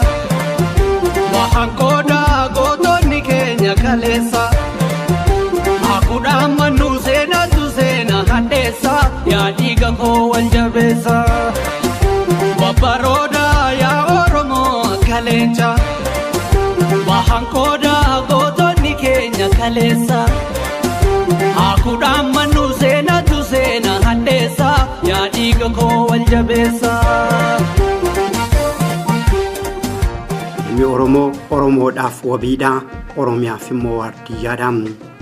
leenca. Wahan qoodaa gootonni keenya kaleessa. Hafuudhaan mannuu seenatu seena hadheessa. Yaa dhiiga koo wal jabeessa. Babbaroodaa yaa Oromoo akka leenca. Wahan qoodaa gootonni keenya kaleessa. Hafuudhaan mannuu seenatu seena hadheessa. Yaa dhiiga koo wal jabeessa. Ilmi Oromoo Oromoodhaaf wabiidha. Oromiyaaf immoo waardiyyaadha.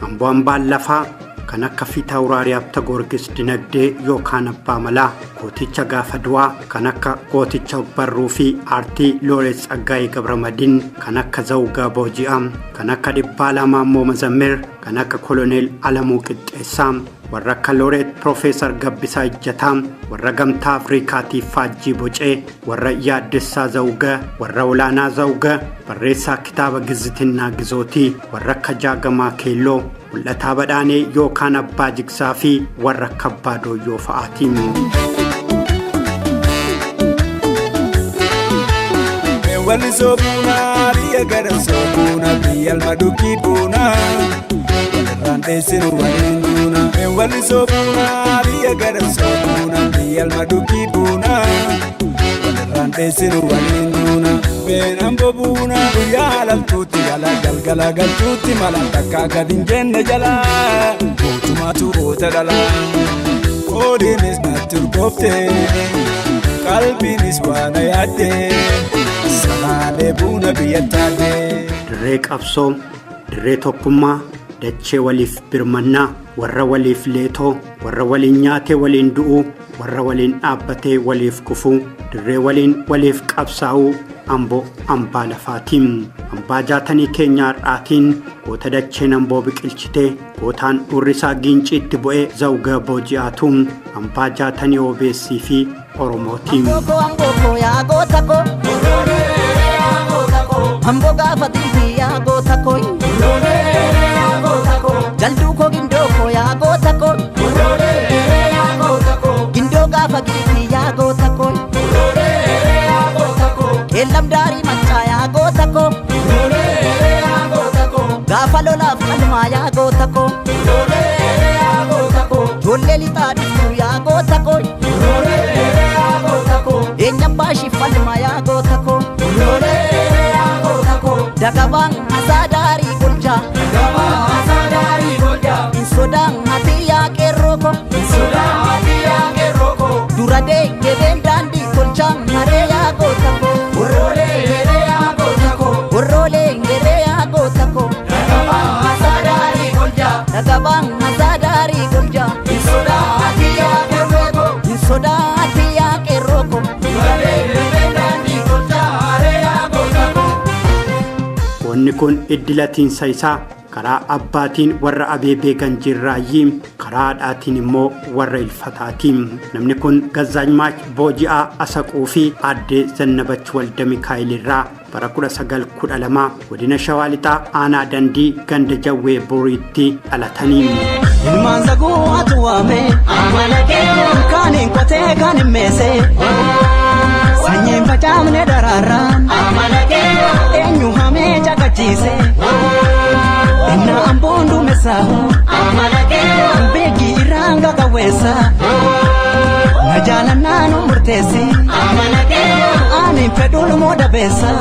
Amboo hambaan lafaa kan akka Fiitawuraarii Abta Goorgis Dinagdee yookaan Abbaa Malaa, gooticha gaafa du'aa kan akka gooticha Barruu fi Aartii Looreet Tsaggaayee Gabramadiin, kan akka Zawugaa Booji'aa, kan akka Dhibbaa Maammoo Mazammir, kan akka Koloneel Alamuu Qixxeessaa, warra akka Looreet Piroofeesar Gabbisaa Ijjataa, warra Gamtaa Afriikaatiif Faajjii Bocee, warra Yaaddessaa Zawugaa, warra Olaanaa Zawugaa, barreessaa kitaaba Gizitinnaa Gizootii, warra akka Jaagamaa Keelloo, Mul'ataa Badhaanee yookaan Abbaa Jigsaa fi warra akka Abbaa Dooyyoo fa'aatiin. Walli soobuuna biyya gara soobuuna biyya alma dukkii buuna walirraan dheessinu waliin duuna. Walli soobuuna biyya gara soobuuna biyya alma dukkii buuna walirraan dheessinu waliin duuna. Beenaan bobuuna guyyaa halaltuutti gala galgala galtuutti mala takkaa gad hin jenne jala mootummaatu goota dhala. Qoodiinis natti urgoofte qalbiinis waan yaadde samaalee buuna biyya taate. Dirree qabsoo, dirree tokkummaa, dachee waliif birmannaa, warra waliif leetoo, warra waliin nyaatee waliin du'uu, warra waliin dhaabbatee waliif kufuu, dirree waliin waliif qabsaa'uu Amboo hambaa lafaatiin. Hambaa jaatanii keenya har'aatiin goota dacheen Amboo biqilchitee gootaan dhurrisaa Giinciitti bu'ee Zawuga Booji'aatu hambaa jaatanii Obeessii fi Oromootiin. Amboo amboo yaa goota koo. Amboo gaafa xiifi yaa goota koo. Jalduu koo gindoo koo yaa goota koo. Gindoo gaafa giifi yaa goota koo. Keellam daarii maccaa yaa goota koo. Gaafa lolaaf qalmaa yaa goota koo. Ijoollee lixaa dhuftuu yaa goota koo. Eenyaan baashiif falmaa yaa goota koo. Dagabaan asaa daarii golchaa. Hin sodaan ati yaa qeerroo koo. Dura deegebeen daandii tolchaa haree yaa goota koo. Worroolee ngeree yaa goota koo. Dagabaan asaa daarii golchaa. Hin sodaati yaa qeerroo koo. Wanni kun iddi latiinsa isaa karaa abbaatiin warra Abeebee Ganjiirraayyii, karaa haadhaatiin immoo warra Ilfataatiin. Namni kun Gazzaanymaach Booji'aa Asaquu fi Aaddee Zannabach Walda Mikaa'el irraa bara 1912 godina Shawaa Lixaa aanaa Dandii ganda Jawwee Boriitti dhalatanii. Ilmaan zaguu atu waame, kaaniin qotee kaan hin meese, sanyiin facaafne daraaraan, eenyu hamee caqachiise, inna amboon duumessaahu, beekii irraan qaqawweessa, na jaalannaa nu murteessi, ani fedhuun moo dabeessa.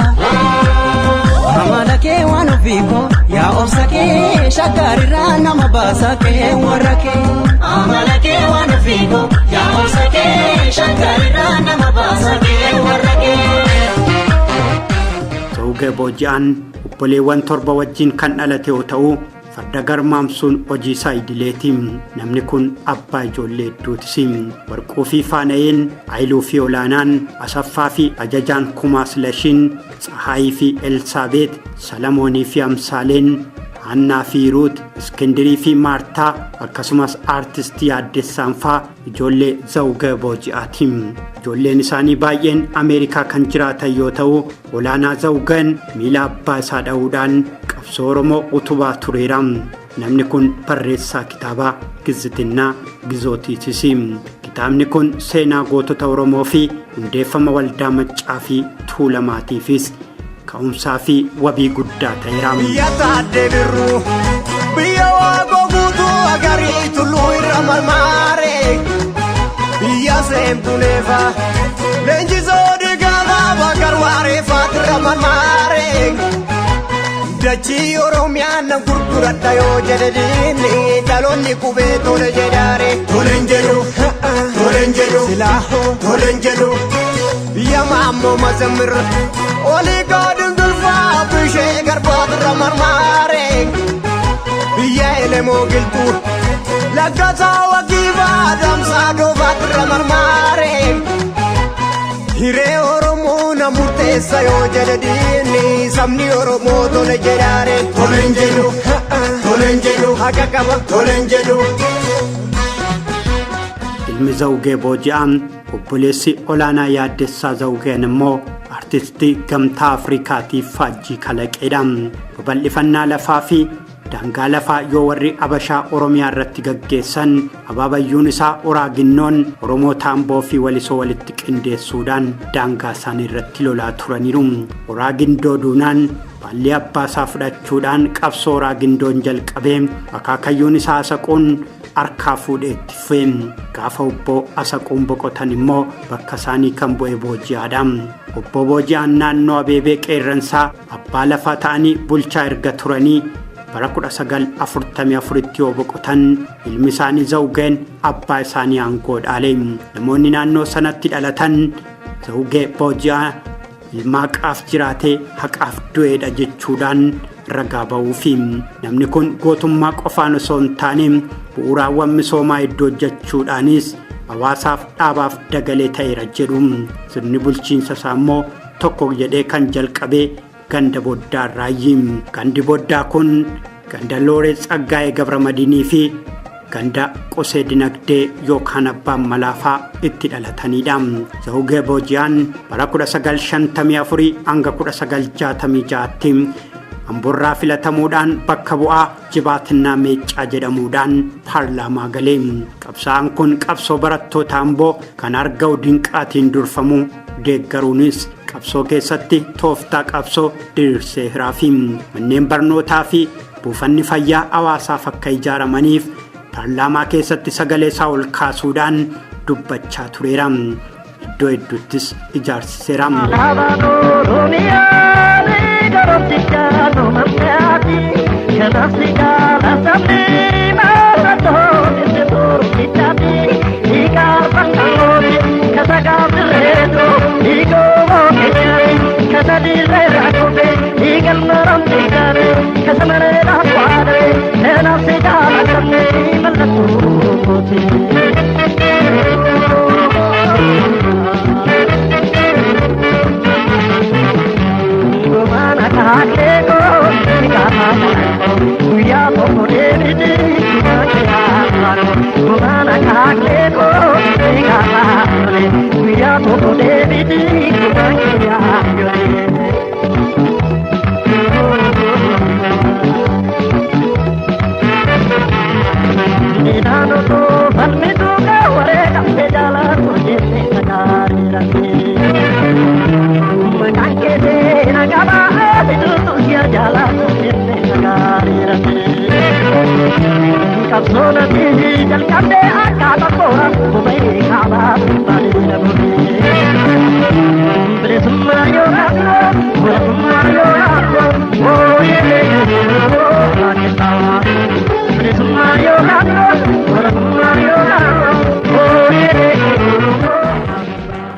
Amala kee waan ofiiko yaa obsa kee shakkarirraa nama baasa kee warra kee. Amala kee waan ofiiko yaa obsa kee shakkarirraa nama baasa kee warra kee. Zawugee Booji'aan obboleewwan torba wajjin kan dhalate yoo ta'u, farda garmaamsuun hojii isaa idileeti. Namni kun abbaa ijoollee hedduutis. Warquu fi Faana'een, Ayiluu fi Olaanaan, Asaffaa fi Ajajaan Kumaa Silashiin, Tsahaayii fi Elsaabeet, Salamoonii fi Amsaaleen, Haannaa fi Ruut, Iskindirii fi Maartaa, akkasumas aartistii Yaaddessaan fa'aa ijoollee Zawugee Booji'aati. Ijoolleen isaanii baay'een Ameerikaa kan jiraatan yoo ta'u, Olaanaa Zawugeen miila abbaa isaa dha'uudhaan qabsoo Oromoo utubaa tureera. Namni kun barreessaa kitaabaa Gizitinnaa Gizootiitis. Kitaabni kun seenaa gootota Oromoo fi hundeeffama waldaa Maccaa fi Tuulamaatiifis ka'umsaa fi wabii guddaa ta'eera. Biyya taaddee birruu biyya waaqoo guutuu agarii tulluu irra marmaare biyya seemtuneefa leenjisoo dhigaafaa bakar waareefaatirra marmaare dachii Oromiyaa na gurguradha yoo jedhe diinni dhaloonni qubee tole jedhaare. Toleen jedhu toleen jedhu silaahoo toleen jedhu biyya maammoo mazammir olii gaadhin gulfaa bishee garbaatirra marmaare biyya elemoo giltuu laggasaa wagiifaa damsaa doofatirra marmaare hiree Oromoo na murteessa yoo jedhe diinni sabni Oromoo tole jedhaare. Toleen jedhu toleen jedhu haqa qaba toleen jedhu. Ilmi Zawugee Booji'aan obboleessi olaanaa Yaaddessaa Zawugeen immoo artistii Gamtaa Afrikaatiif faajjii kalaqeedha. Babal'ifannaa lafaa fi daangaa lafaa yoo warri Abashaa Oromiyaa irratti gaggeessan abaabayyuun isaa Oraaginnoon Oromoo Taamboo fi Walisoo walitti qindeessuudhaan daangaa isaanii irratti lolaa turaniiru. Oraagindoo duunaan baalli abbaa isaa fudhachuudhaan qabsoo Oraagindoon jalqabee akaakayyuun isaa Asaquun harkaa fuudhee itti fufe. Gaafa obbo Asaquun boqotan immoo bakka isaanii kan bu'e Booji'aadha. Obbo Booji'aan naannoo Abeebee Qeerransaa abbaa lafaa ta'anii bulchaa erga turanii bara 1944tti yoo boqotan ilmi isaanii Zawugeen abbaa isaanii aangoo dhaale. Namoonni naannoo sanatti dhalatan Zawugee Booji'aa ilma haqaaf jiraatee haqaaf du'eedha jechuudhaan ragaa ba'uufi. Namni kun gootummaa qofaan osoo hin taane bu'uuraawwan misoomaa iddoo hojjechuudhaanis hawaasaaf dhaabaaf dagalee ta'eera jedhu. Sirni bulchiinsa isaa immoo tokko jedhee kan jalqabee ganda Boddaa Raayyi. Gandi Boddaa kun ganda Looree Tsaggaa'ee Gabramadiinii fi ganda Qosee Dinagdee yookaan Abbaan Malaafaa itti dhalatanidha. Zawugee Booji'aan bara 1954 hanga 1966tti Amboorraa filatamuudhaan bakka bu'aa Jibaatinnaa Meeccaa jedhamuudhaan paarlaamaa galee. Qabsaa'aan kun qabsoo barattoota Amboo kan Arga'u Dinqaatiin durfamu deeggaruunis qabsoo keessatti tooftaa qabsoo diriirsee hiraafi. Manneen barnootaa fi buufanni fayyaa hawaasaaf akka ijaaramaniif paarlaamaa keessatti sagalee isaa ol kaasuudhaan dubbachaa tureera. Iddoo hedduuttis ijaarsiseera.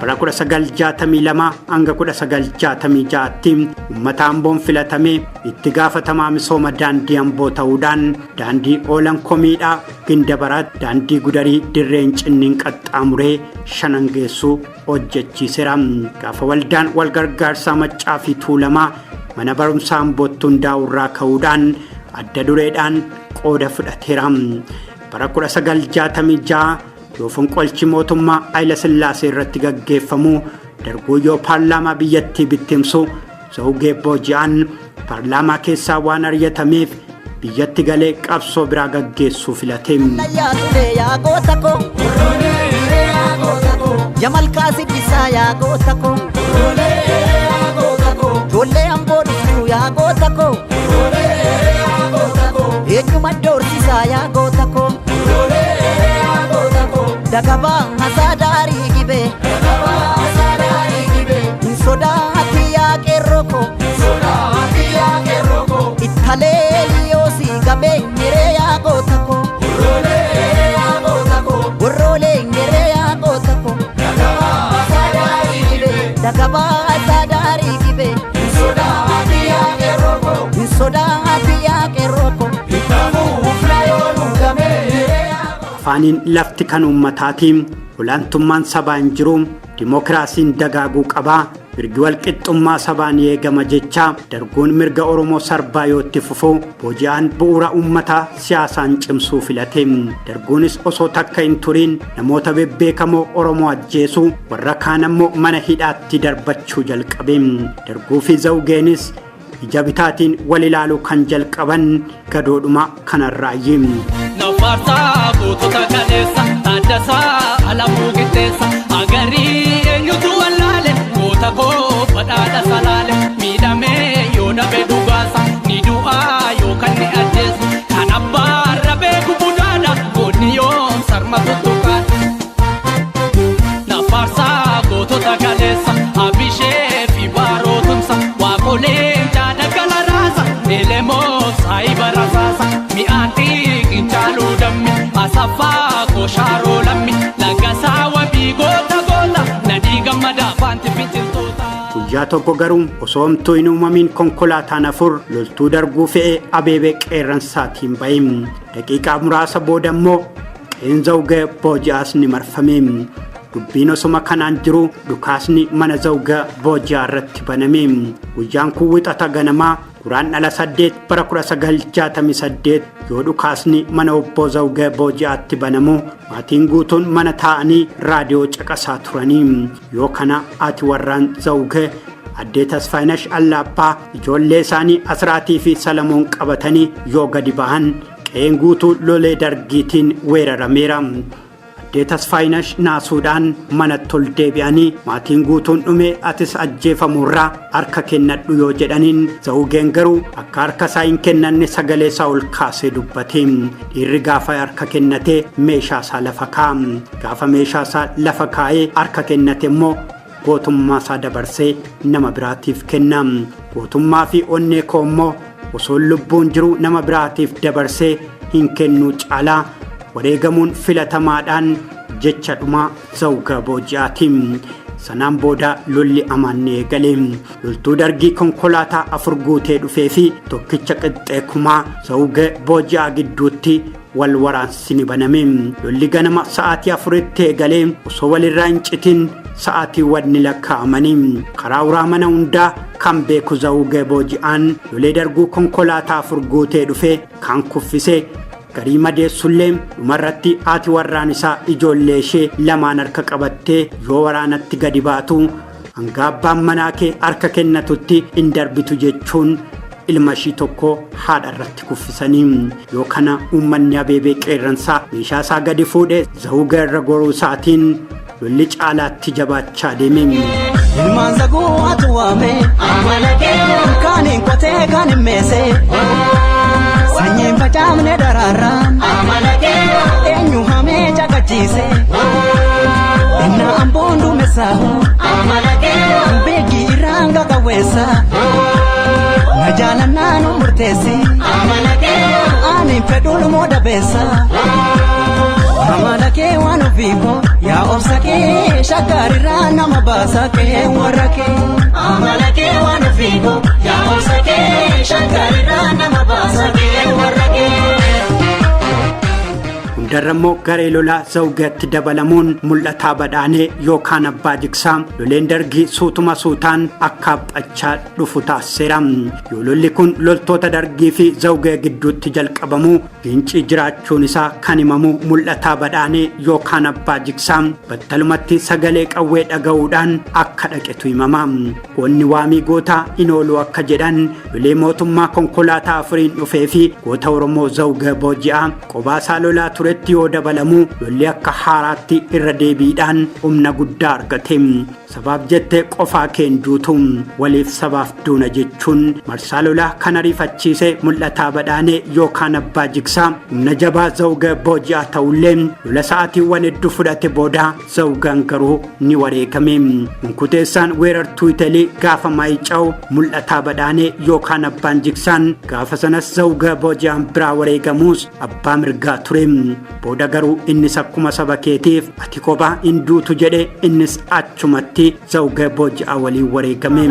Bara 1962 hanga 1966tti uummata Amboon filatamee itti gaafatamaa misooma daandii Amboo ta'uudhaan daandii oolan komiidhaa Gindabaraatti daandii gudarii dirreen cinniin qaxxaamuree shanan geessuu hojjechiiseera. Gaafa waldaan wal gargaarsaa Maccaa fi Tuulamaa mana barumsaa Ambootti hundaa'urraa ka'uudhaan adda dureedhaan qooda fudhateera. Bara 1966 yoo fonqolchi mootummaa Haayila Sillaasee irratti gaggeeffamu darguyyoo paarlaamaa biyyattii bittimsu Zawugee Booji'aan paarlaamaa keessaa waan ari'atameef biyyatti galee qabsoo biraa gaggeessuu filate. Yaa goota koo. Yamalkaa siddisaa yaa goota koo. Ijoollee amboo dhuftuu yaa goota koo. Eenyuma doorsisaa yaa goota koo. Dagabaa hasaa daarii gibee. Hin sodaati yaa qeerroo koo. Ittalee liyoosii gabee ngeree yaa goota koo. Worroolee ngeree yaa goota koo. Dagabaa hasaa daarii gibee. Hin sodaati yaa qeerroo koo. Afaaniin lafti kan uummataatiin, olaantummaan sabaa hin jiru, dimookiraasiin dagaaguu qabaa, mirgi walqixxummaa sabaan eegama jecha darguun mirga Oromoo sarbaa yoo itti fufu booji'aan bu'uura uummataa siyaasaan cimsuu filate. Darguunis osoo takka hin turiin namoota bebbeekamoo Oromoo ajjeesuu, warra kaan ammoo mana hidhaatti darbachuu jalqabe. Darguu fi Zawugeenis ija bitaatiin wal ilaaluu kan jalqaban gadoodhuma kanarraayyi. Nafaarsaa gootota kaleessa, Taaddasaa Alamuu Qixxeessa, agarii eenyutu wallaale, goota koo badhaadha salaale, miidhamee yoo dhabe dhugaasa, ni du'aa yookaan ni ajjeesa, kan abbaarra beeku budaadha, goonni yoom sarma tuttuqaadha. Nafaarsaa gootota kaleessa, Abishee fi Baarootumsa, Waaqolee jaadagala raasa, Elemoo saayiba rasaasa, mi'aatii qinchaaluu dammi, Asaffaa koshaaroo lammi, Lagasaa wabii goota goota, Nadii gammadaa faanti finciltoota. Guyyaa tokko garuu osoo homtuu hin uumamiin konkolaataan 4 loltuu darguu fe'ee Abeebee Qeerransaatiin ba'e. Daqiiqaa muraasa booda immoo qe'een Zawugee Booji'aas ni marfame. Dubbiin osuma kanaan jiru dhukaasni mana Zawugee Booji'aa irratti baname. Guyyaan kun wixata ganamaa Guraandhala 8 bara 1968 yoo dhukaasni mana obbo Zawugee Booji'aatti banamu maatiin guutuun mana taa'anii raadiyoo caqasaa turanii. Yoo kana ati warraan Zawugee addee Tasfaayinash Allaappaa ijoollee isaanii Asraatii fi Salamoon qabatanii yoo gadi bahan qe'een guutuu lolee dargiitiin weerarameera. Addee Tasfaayinash naasuudhaan manatti ol deebi'anii maatiin guutuun dhume atis ajjeefamuurraa harka kennadhu yoo jedhaniin Zawugeen garuu akka harka isaa hin kennanne sagalee isaa ol kaasee dubbate. Dhiirri gaafa harka kennate meeshaa isaa lafa kaa'a. Gaafa meeshaa isaa lafa kaa'ee harka kennate immoo gootummaa isaa dabarsee nama biraatiif kenna. Gootummaa fi onnee koo immoo osoo lubbuun jiru nama biraatiif dabarsee hin kennuu caalaa wareegamuun filatamaadhaan jecha dhumaa Zawugee Booji'aatiin. Sanaan booda lolli amaan ni eegale. Loltuu dargii konkolaataa 4 guutee dhufee fi tokkicha qixxee kumaa Zawugee Booji'aa gidduutti wal waraansi ni baname. Lolli ganama sa'aatii 4tti eegalee osoo walirraa hin citin sa'aatiiwwan ni lakkaa'amanii. Karaa uraa mana hundaa kan beeku Zawugee Booji'aan lolee darguu konkolaataa 4 guutee dhufee kan kuffisee garii madeessullee dhumarratti haati warraan isaa ijoollee ishee lamaan harka qabattee yoo waraanatti gadi baatu hanga abbaan manaa kee harka kennatutti hin darbitu jechuun ilma ishii tokko haadha irratti kuffisanii. Yoo kana uummanni Abeebee Qeerransaa meeshaa isaa gadi fuudhee Zawugee irra goruu isaatiin lolli caalaatti jabaachaa deeme. Ilmaan zaguu atu waame, kaaniin qotee kaaniin meesee, sanyiin facaafne daraaraan, eenyu hamee caqachiise, innaa amboon duumessaahu, beekii irraan qaqawweessa, na jaalannaa nu murteessi, ani fedhuun moo dabeessa. Amala kee waan ofiiko yaa obsa kee shakkarirraa nama baasa kee warra kee. Amala kee waan ofiiko yaa obsa kee shakkarirraa nama baasa kee warra kee. Hundarra immoo garee lolaa Zawugeetti dabalamuun mul'ataa badhaanee yookaan abbaa jigsaa loleen dargii suutuma suutaan akka haphachaa dhufu taasiseera. Yoo lolli kun loltoota dargii fi Zawugee gidduutti jalqabamu gincii jiraachuun isaa kan himamu mul'ataa badhaanee yookaan abbaa jigsaa battalumatti sagalee qawwee dhaga'uudhaan akka dhaqetu himama. Goonni waamii gootaa in oolu akka jedhan lolee mootummaa konkolaataa 4 dhufee fi goota Oromoo Zawugee Booji'aa qobaasaa lolaa turetti walitti yoo dabalamu lolli akka haaraatti irra deebiidhaan humna guddaa argate. Sabaaf jettee qofaa keen duutu waliif sabaaf duuna jechuun marsaa lolaa kan ariifachiise Mul'ataa Badhaanee yookaan Abbaa Jigsaa humna jabaa Zawugee booji'aa ta'ullee lola sa'aatiiwwan hedduu fudhate booda Zawugaan garuu ni wareegame. Unkuteessaan weerartuu Italii gaafa Maayica'u Mul'ataa Badhaanee yookaan Abbaan Jigsaan gaafa sanas Zawugee booji'aan biraa wareegamuus abbaa mirgaa ture. Booda garuu innis akkuma saba keetiif ati kophaa hin duutu jedhe innis achumatti Zawugee booji'aa waliin wareegame.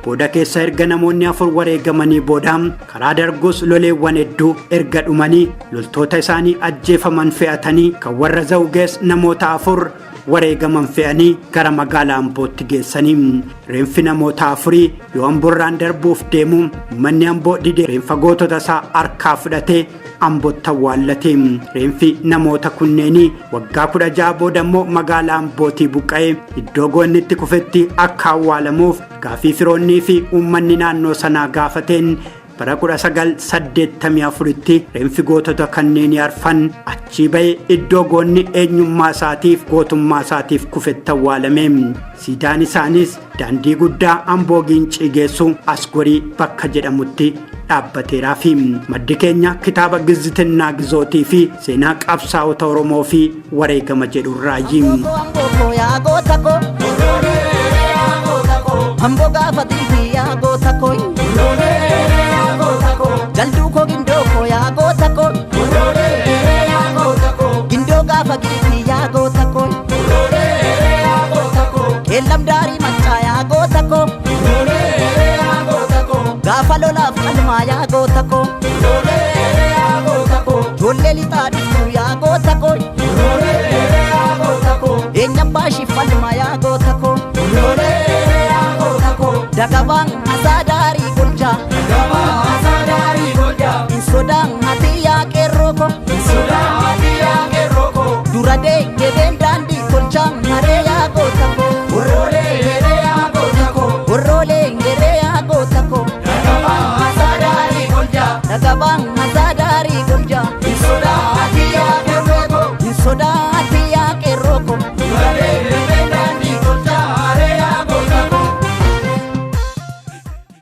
Booda keessa erga namoonni 4 wareegamanii booda karaa dargus loleewwan hedduu erga dhumanii loltoota isaanii ajjeefaman fe'atanii kan warra Zawugees namoota 4 wareegaman fe'anii gara magaalaa Ambootti geessanii. Reenfi namoota 4 yoo Amboorraan darbuuf deemu manni Amboo didee reenfa gootota isaa harkaa fudhatee Ambootti awwaallate. Reenfi namoota kunneenii waggaa 16 booda immoo magaalaa Ambootii buqqa'ee iddoo goonnitti kufetti akka awwaalamuuf gaafii firoonnii fi uummanni naannoo sanaa gaafateen bara 1984tti reenfi gootota kanneenii arfan achii ba'ee iddoo goonni eenyummaa isaatiif gootummaa isaatiif kufetti awwaalame. Siidaan isaanis daandii guddaa Amboo Giincii geessu Asgorii bakka jedhamutti dhaabbateeraa fi maddi keenya kitaaba Gizitinnaa Gizootii fi seenaa qabsaa'ota Oromoo fi wareegama jedhurraayi. Amboo gaafatii fi yaa goota koo Jalduu koo gindoo koo yaa goota koo Gindoo gaafa giifii yaa goota koo Qeellam daarii maccaa yaa goota koo Gaafa lolaaf qalmaa yaa goota koo Ijoollee lixaa dhuftuu yaa goota koo Eenyaan baashiif falmaa yaa goota koo Dagabaan asaadaarii golchaa Insodaan ati yaa qeerroo koo Dura deegebeen daandii tolchaa maree yaa goota koo Warroolee geree yaa goota koo Dagabaan